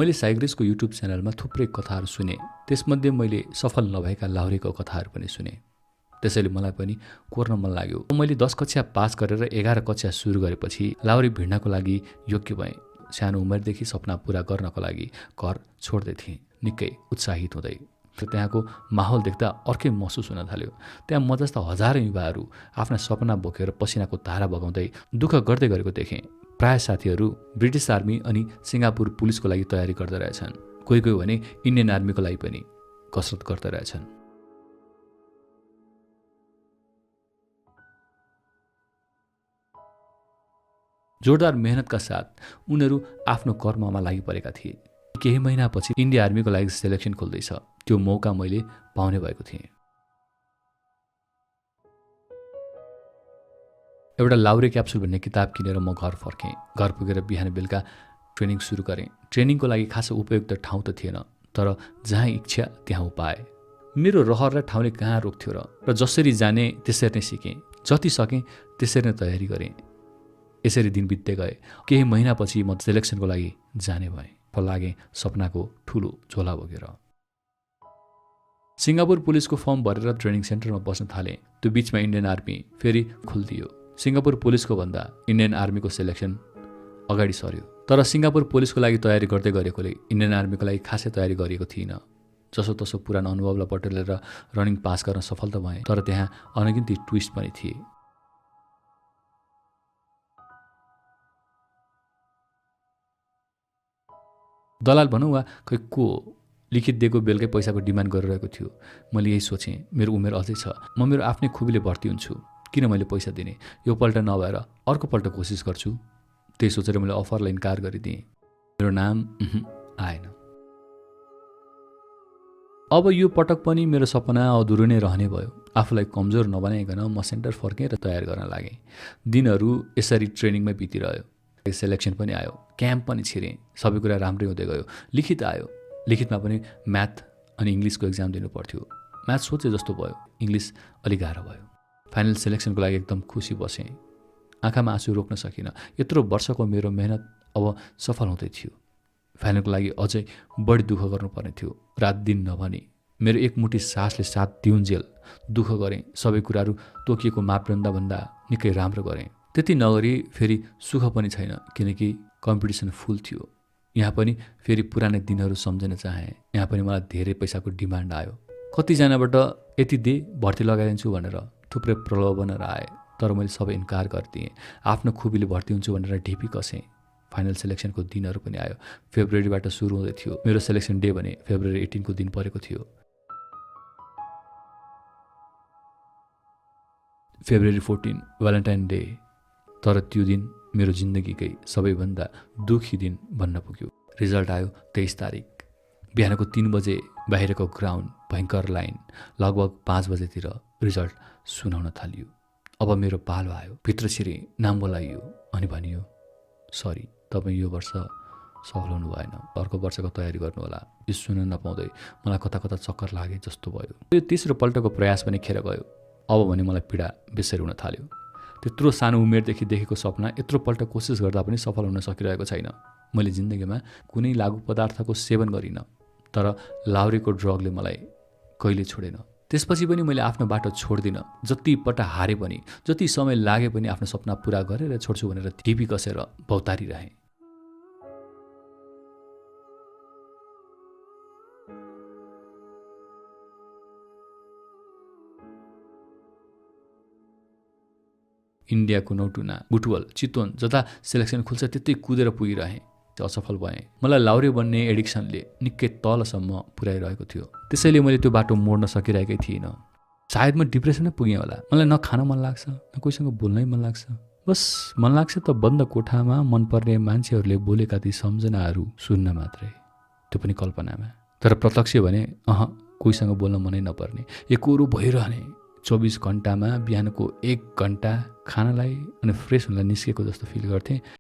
मैले साइग्रेसको युट्युब च्यानलमा थुप्रै कथाहरू सुने। त्यसमध्ये मैले सफल नभएका लाहुरेको कथाहरू पनि सुने। त्यसैले मलाई पनि कोर्न मन लाग्यो। मैले 10 कक्षा पास गरेर 11 कक्षा सुरु गरेपछि लाहुरे भिड्नको लागि योग्य भएँ। सानो उमेरदेखि सपना पूरा गर्नको लागि घर छोड्दै थिएँ, निकै उत्साहित हुँदै। त्यहाँको माहौल देख्दा अर्कै महसुस हुन थाल्यो। त्यहाँ म जस्ता हजारौँ युवाहरू आफ्ना सपना बोकेर पसिनाको धारा बगाउँदै दुःख गर्दै गरेको देखेँ। प्राय साथीहरू ब्रिटिस आर्मी अनि सिङ्गापुर पुलिसको लागि तयारी गर्दै रहेछन्। कोही कोही भने इन्डियन आर्मीको लागि पनि कसरत गर्दै रहेछन्। जोरदार मेहनतका साथ उनीहरू आफ्नो कर्ममा लागि परेका थिए। केही महिनापछि इन्डिया आर्मीको लागि सेलेक्सन खोल्दैछ। त्यो मौका मैले पाउने भएको थिएँ। एउटा लाहुरे क्याप्सुल भन्ने किताब किनेर म घर फर्केँ। घर पुगेर बिहान बेलुका ट्रेनिङ सुरु गरेँ। ट्रेनिङको लागि खासै उपयुक्त ठाउँ त थिएन, तर जहाँ इच्छा त्यहाँ उपाय। मेरो रहर र ठाउँले कहाँ रोक्थ्यो र जसरी जाने त्यसरी नै सिकेँ। जति सकेँ त्यसरी नै तयारी गरेँ। यसरी दिन बित्दै गए। केही महिनापछि म सेलेक्सनको लागि जाने भएँ। लागेँ सपनाको ठुलो झोला बोकेर। सिङ्गापुर पुलिसको फर्म भरेर ट्रेनिङ सेन्टरमा बस्न थालेँ। त्यो बिचमा इन्डियन आर्मी फेरि खुल्दियो। सिङ्गापुर पुलिसको भन्दा इन्डियन आर्मीको सेलेक्सन अगाडि सर्यो। तर सिङ्गापुर पुलिसको लागि तयारी गर्दै गरेकोले इन्डियन आर्मीको लागि खासै तयारी गरिएको थिइनँ। जसोतसो पुरानो अनुभवलाई पटेलेर रनिङ पास गर्न सफल त भएँ, तर त्यहाँ अनगिन्ती ट्विस्ट पनि थिए। दलाल भनौँ वा खै को लिखित दिएको बेलकै पैसाको डिमान्ड गरिरहेको थियो। मैले यही सोचेँ, मेरो उमेर अझै छ, म मेरो आफ्नै खुबीले भर्ती हुन्छु, किन मैले पैसा दिने? यो पल्ट नभएर अर्कोपल्ट कोसिस गर्छु। त्यही सोचेर मैले अफरलाई इन्कार गरिदिएँ। मेरो नाम आएन। अब यो पटक पनि मेरो सपना अधुरो नै रहने भयो। आफूलाई कमजोर नबनाइकन म सेन्टर फर्केँ र तयार गर्न लागेँ। दिनहरू यसरी ट्रेनिङमै बितिरह्यो। सेलेक्सन पनि आयो, क्याम्प पनि छिरेँ। सबै कुरा राम्रै हुँदै गयो। लिखित आयो। लिखितमा पनि म्याथ अनि इङ्ग्लिसको एक्जाम दिनु पर्थ्यो। म्याथ सोचे जस्तो भयो, इङ्ग्लिस अलि गाह्रो भयो। फाइनल सेलेक्सनको लागि एकदम खुसी बसेँ। आँखामा आँसु रोक्न सकिनँ। यत्रो वर्षको मेरो मेहनत अब सफल हुँदै थियो। फाइनलको लागि अझै बढी दुःख गर्नुपर्ने थियो। रात दिन नभनी मेरो एकमुठी सासले साथ दिउन्जेल दुःख गरेँ। सबै कुराहरू तोकिएको मापदण्डभन्दा निकै राम्रो गरेँ। त्यति नगरी फेरि सुख पनि छैन, किनकि कम्पिटिसन फुल थियो। यहाँ पनि फेरि पुरानै दिनहरू सम्झन चाहेँ। यहाँ पनि मलाई धेरै पैसाको डिमान्ड आयो। कतिजनाबाट यति दे भर्ती लगाइदिन्छु भनेर थुप्रै प्रलोभनहरू आए, तर मैले सबै इन्कार गरिदिएँ। आफ्नो खुबीले भर्ती हुन्छु भनेर ढिपी कसेँ। फाइनल सेलेक्सनको दिनहरू पनि आयो। फेब्रुअरीबाट सुरु हुँदै थियो। मेरो सेलेक्सन डे भने फेब्रुअरी 18 को दिन परेको थियो। February 14 Valentine day. तर त्यो दिन मेरो जिन्दगीकै सबैभन्दा दुखी दिन बन्न पुग्यो। रिजल्ट आयो 23 तारिक। बिहानको 3 बजे बाहिरको ग्राउन्ड, भयङ्कर लाइन। लगभग 5 बजेतिर रिजल्ट सुनाउन थालियो। अब मेरो पालो आयो। भित्र छिरे, नाम बोलाइयो अनि भनियो, सरी, तपाईँ यो वर्ष सफल हुनु भएन, अर्को वर्षको तयारी गर्नुहोला। यो सुन्न नपाउँदै मलाई कता कता चक्कर लागे जस्तो भयो। यो तेस्रो पल्टको प्रयास पनि खेर गयो। अब भने मलाई पीडा बेसरी हुन थाल्यो। त्यत्रो सानो उमेरदेखि देखेको सपना यत्रो पल्ट कोसिस गर्दा पनि सफल हुन सकिरहेको छैन। मैले जिन्दगीमा कुनै लागु पदार्थको सेवन गरिनँ, तर लाहुरेको ड्रगले मलाई कहिले छोडेन। त्यसपछि पनि मैले आफ्नो बाटो छोड्दिनँ। जति पल्ट हारे पनि, जति समय लागे पनि आफ्नो सपना पुरा गरेर छोड्छु भनेर टिपी कसेर भौतारिरहेँ। इन्डियाको नौटुना, बुटवल, चितवन जता सेलेक्सन खुल्छ त्यतै कुदेर पुगिरहेँ। असफल भएँ। मलाई लाहुरे बन्ने एडिक्सनले निकै तलसम्म पुर्याइरहेको थियो। त्यसैले मैले त्यो बाटो मोड्न सकिरहेकै थिइनँ। सायद म डिप्रेसनै पुगेँ होला। मलाई न खान मन लाग्छ, न कोहीसँग बोल्नै मन लाग्छ। बस मन लाग्छ त बन्द कोठामा मनपर्ने मान्छेहरूले बोलेका ती सम्झनाहरू सुन्न मात्रै, त्यो पनि कल्पनामा। तर प्रत्यक्ष भने कोहीसँग बोल्न मनै नपर्ने, एकोरो भइरहने। 24 घन्टामा बिहानको 1 घन्टा खानलाई अनि फ्रेस हुनलाई निस्केको जस्तो फिल गर्थेँ।